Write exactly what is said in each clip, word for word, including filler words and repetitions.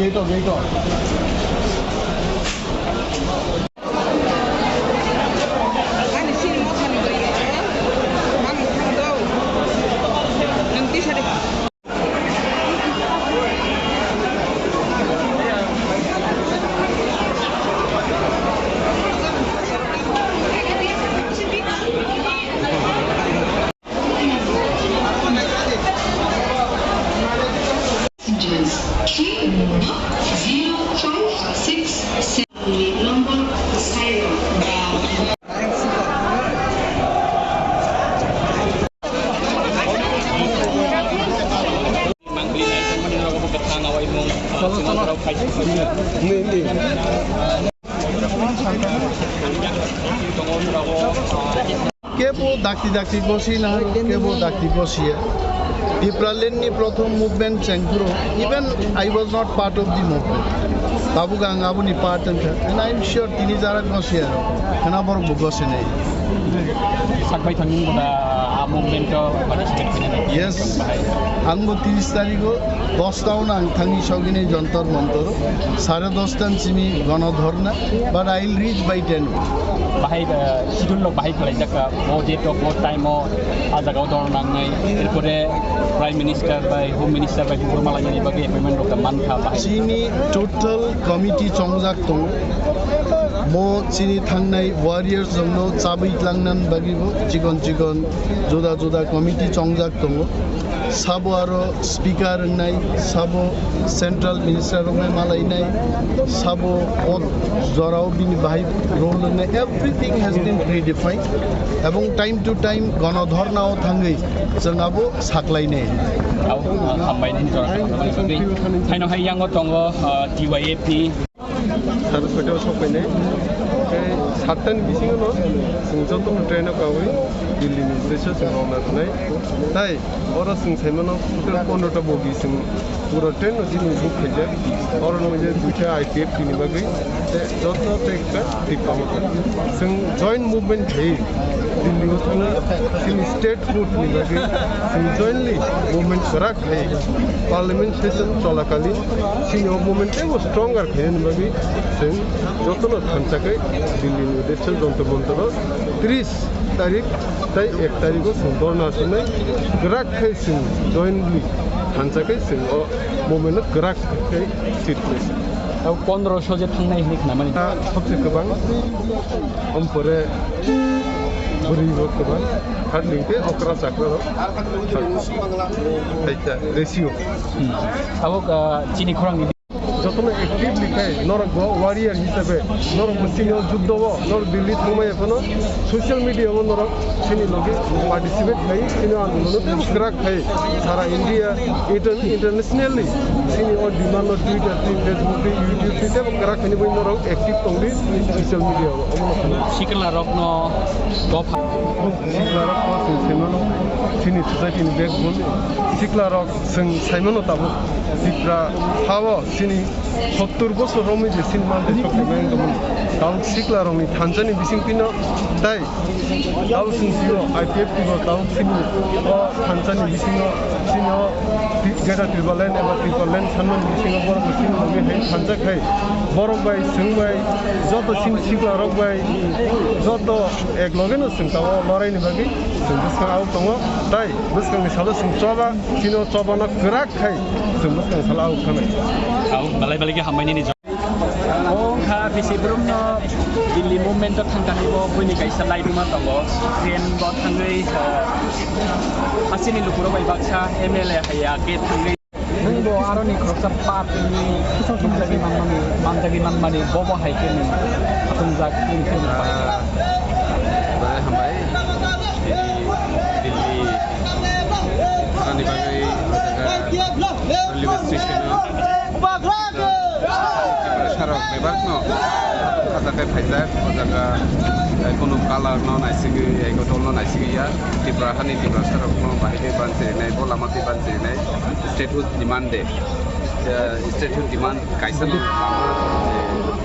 Ani sini mothani bai. Ang thang do. Nang tisa de. Passengers, train number zero five six seven, number Sairang. Kebo dakti dakti gosi na, kebo dakti gosi ya. Tipraland ni prothom movement chengphuru, even I was not part of the movement. Tabuk ang aboni part wngkha, and I am sure tini jara gosi ya, khana borok bo gosi nai. Sakbai thangmung boda a movement o participate khainai. Yes, ang bo tiris tarikh o dos ta o nang thangni sogini Jontor Montor o, sare dos ta ni simi gono dhorna, but I will reach by ten. Bahai, uh, schedule rok bahai khwlaijak kha, o date o, o time o, a jaga o dhorna nangnai, erpore Prime Minister bai, Home Minister bai, bufuru malainani bagwi appointment rok mankha bahai. Chini total committee chongjak tongo, bo chini thangnai warriors rokno chabwi tlangnani bagwi bo chikon chikon juda juda committee chongjak tongo. Sabo aro speaker wngnai, sabo central minister wngnai malainai, sabo o jorao bini bahai role wngnai, everything has been predefined. Ebong time to time gono dhorna o thangwi chwng abo saklainai. Abo, uh, hambai nini jora. Haino hai yango tongo, uh, T Y F ni. Sare soita o sokphainai. Tei satta ni bisingo no chwng joto no train o kaui Delhi ni uddesyo chwng rwna thanai. Tai oro chwng saimano total pondro ta bogi chwng pura train no chini book khaijak. Oro no je duita I P F T ni bagwi tei joto tei ekta Tipra Motha. Chwng joint movement khai Delhi o thangna chini state food ni bagwi chwng jointly movement kwrak khai parliament session cholakalin chini o movement teibo stronger khainani bagwi chwng jotono thansa khai Delhi ni Western Jantar Mantar o tris tarik tei ek tarik o chwng dhorna aswknai kwrak khai chwng jointly thansa khai chwng o movement no kwrak khai sit khlai se. Abo pondro so je thangnai hinwi khnamani. Sobse kwbang, ompore bwrwi bo kwbang, hardly khe okra chakra rok. Hai ta, ratio. Hmm. Abo, ah, chini khorang ni. Jotono actively khai, norok bo warrior hisabe, norok bo chini o juddo o, norok Delhi thangmaya phano social media o norok chini logi participate khai, chini andolon o tei kwrak khai, sara India, inter-, internationally, chini o demand no Twitter, tei Facebook, tei YouTube, tei tebo kwrak khaini bai norok active tongdi social media o, omono phano. Sikla rokno dopha. Sikla rok no chwng saimano, chini society ni backbone, sikla rok. Chwng saimano tabuk Tripura ha-o chini sottur bosor romwi je chini mantri sokti nang tongmani. Tabuk sikla rokni thansa ni bisingtwi no tai tabuk chwng sio I P F T bo tabuk chini o thansa ni bisingo chini o Ti-, Greater Tipraland eba Tipraland sanmani bisingo borok bo chini logi hai thansa khai borok bai chwng bai joto chini sikla rok bai joto ek loge no chwng tabuk lorai ni bagwi chwng bwskang tabuk tongo tai bwskang ni salo chwng choba. Chini o choba no kwrak khai chwng bwskang salo abo khanai. Abo belai belai khe hambai nini. O wngkha bisi brum no Delhi movement o thangkha ni bo buini kaisa laibuma tongo. Train bo thangwi, eh, hasini lukurok bai baksa M L A hai ya khe thangwi. Nwng bo aroni khoroksa part ni manjagwi manmani, manjagwi manmani bobo hai khe nwng thwngjak. Ah, belai hambai. Delhi, Delhi. Ani bagwi o jaga railway station o Tiprasa rok bebak no khajakai phaijak o jaga, eh, kunu colour no naisigwi, eh, kodol no naisigwi ya. Tipra hani Tiprasa rok no bahai de ban cherinai, bo lama twi ban cherinai. Statehood demand de. Eh, statehood demand kaisa no lama, eh,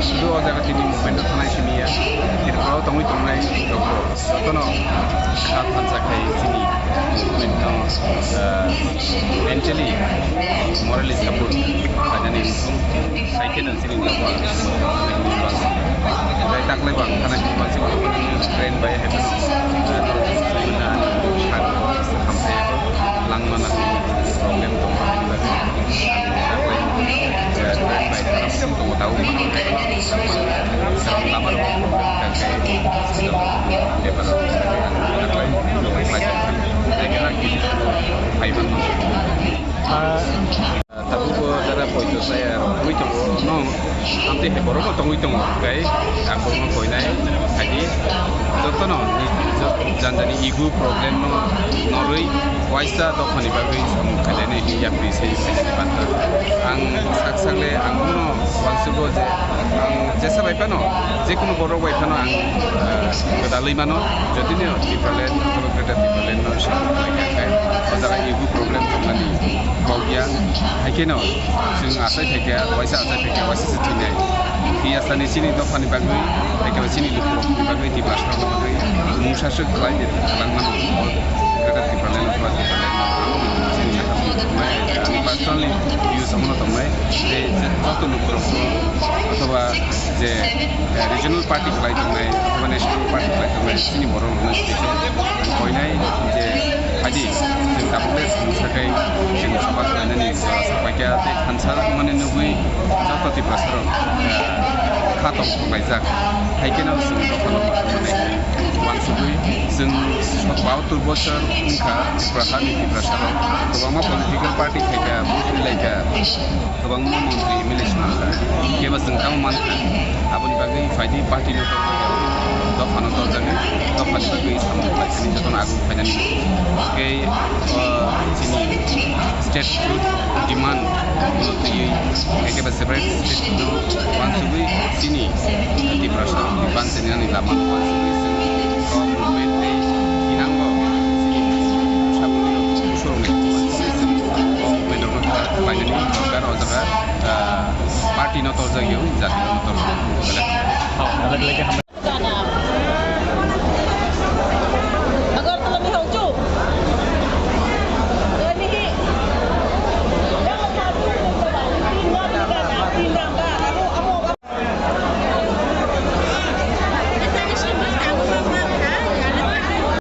Sudu o jaga tini movement o thanai simi ya. Tripura o tongwi tongnai rokbo jotono kha thansa khai chini movement no, ah, mentally, morally support khainani wngkha. Hai kheno chini nokbar tei taklai bang thanai bang si train bai hai phano, ah, no, no, no, no, no, no, no, no, no, langmana problem tongo, ani bagwi taklai, eh, train bai thana muchung tongo, tabuk lama rok problem kha khe, bebak rok taklai, taklai, taklai, Ah, tabuk bo jara poito saya rok tongwi tongo, no, amtwi hai borok bo tongwi tongo, kai ang borokno koinai, hai di, jotono ni, jot-, jani jani ego problem no norwi waisa dophani bagwi samung khainani yapri se khainani banta. Ang sak sakle ang bono uansugo je ang jesa bai phano, jekunu borok bai phano ang, ah, gwdalwi mano, jodi no Tipraland, Greater Tipraland no samung khlai kha khe, o jaga ego problem tongnani kok ya, hai kheno chwng achai phaikha, waisa achai phaikha, waisa se thwinai. Phiya sani chini dophani bagwi, hai khe chini lukurokni bagwi, Tiprasarokni bagwi mungsa swk khlai de, khlangmano. Greater Tipraland, Tipraland, chini personally views omono tongnai. Tei joto lukurokno, othoba je, eh, regional party khlai tongnai, othoba national party khlai tongnai, chini borok rokno special ang koinai je, hai di, chwng tabuk le chwng sakai, chwng sabha khlainani jora sapaikha tei thansa mani nugwi joto Tiprasarok, eh, kha tong tonglaijak. Hai kheno chwng dophano mane uansugwi chwng bahattur bosor wngkha Tripura hani Tiprasarok kwbangma political party khaikha, vote rilaikha. Kwbangma montri, M L A se mankha, kebo chwng tamo mankha. Aboni bagwi phaidi party no torjak, dopha no torjagwi, dophani bagwi samung khlaisani jotono aguk phainani. Tei, o, chini state demand no twiwi, ekeba separate state no uansugwi chini Tiprasa ni ban tini ani lama uansugwi chwng o movement tei thinango chini saboni rok kusurok ni uansugwi chwng o movement rok no khlainani dorkar o jaga. Ah, party no torjak ya, jati no torjak ya.